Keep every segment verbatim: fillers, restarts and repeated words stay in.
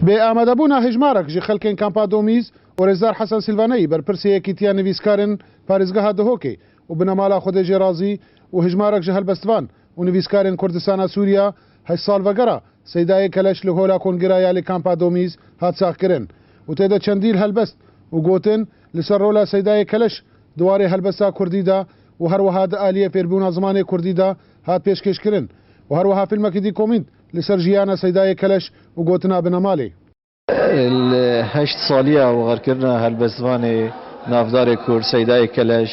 Bi amadebûna hejmarek ji xelkên kampa Domîz û rêzdar Hesen Silvaneyî, berpirsê Yekîtiya Nivîskarên Parêzgeha Dihokê û binemala Xwedê jê razî û hejmarek ji helbestvan û nivîskarên Kurdistana Sûriya heşt sal vegera Seydayê Keleş li Hola Kongira ya li kampa Domîz hat saxkirin û tê de çendî helbest û gotin li ser rola Seydayê Keleş di warê helbesta Kurdî de û her wiha di aliyê fêrbûna zimanê Kurdî de hat pêşkêşkirin û her wiha fîlmekî dî komînt li ser jiyana Seydayê Keleş û gotina binemalê. Li heşt saliya wexerkirina helbestvanê navdarê Kurd Seydayê Keleş,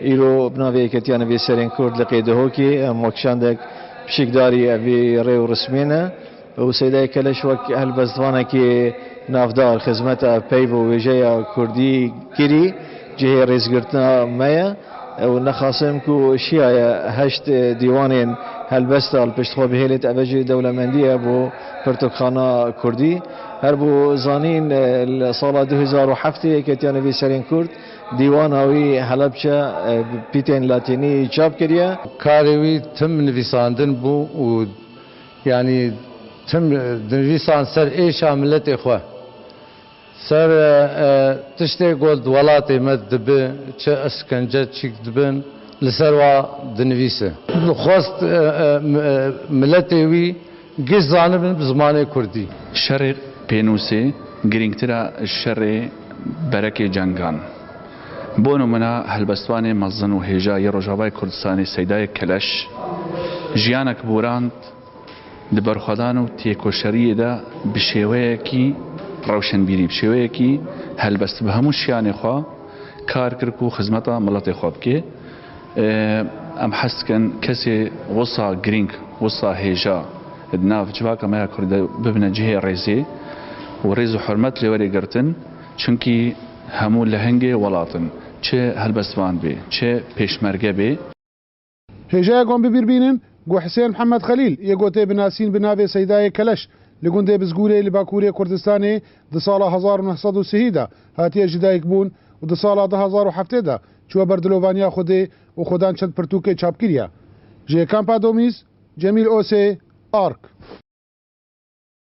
îro bi navê Yeketiya Nivîskarên Kurd li Qêdihokê em wek şandek pişikdarî evî rê û rismê ne û Seydayê Keleş wek helbestvanekî navdar xizmeta peyv û wêjeya Kurdî kirî, cihê rêzgirtina me ye. Ew nexasim ku şiyaye heşt, e, dîwanên helbesta li pişt xwe bihêlêt, eve jî dewlemendî ye bo pirtûkxana Kurdî. Her bo zanîn, e, li sala du hezar û heftê Yeketiya Nivîskarên Kurd dîwana wî Helebçe, e, bi pîtên latînî çap kiriye. Karê wî tim nivîsandin bû û, yanî, tim dinivîsan ser êşa miletê xwe. Ser, e, e, tiştê ku di welatê me dibe, çi eşkence çîk dibin, li ser wa dinivîse. Dixwest, e, e, m-, e, miletê wî giş zanibin bi zimanê kurdî. Şerê pênûsê girîngtir e ji şerê berekê cengan. Bo nimûne, helbestvanê mezin û hêja yê Rojavayê Kurdistanê Seydayê Keleş jiyanek borand. Di berxwedan û têkoşeriyê de bi şêweyekî rewşenbîrî, bi şêweyekî helbest, bi hemû şiyanê xwe kar kir ku xizmeta miletê xwe bike. Em hez dikin kesê wisa girîng, wisa hêja di nav civaka me ya Kurd de bibine cihê rêzê û rêz û hurmet lê were girtin, çunkî hemû lehengê welat in, çi helbestvan bê, çi pêşmerge bê. Hêjayek wan bi bîr bînin ku Hisên Mihemed Xelîl yê ku tê binasîn bi navê Seydayê Keleş li gundê Bizgûrê li Bakurê Kurdistanê di sala hezar û neh sed û sihî de hatiye ji dayik bûn û di sala du hezar û heftê de çûye ber dilovaniya Xwedê û xwedan çend pirtûkê çap kiriye. Ji Kampa Domîz, Cemîl Osê, Ark.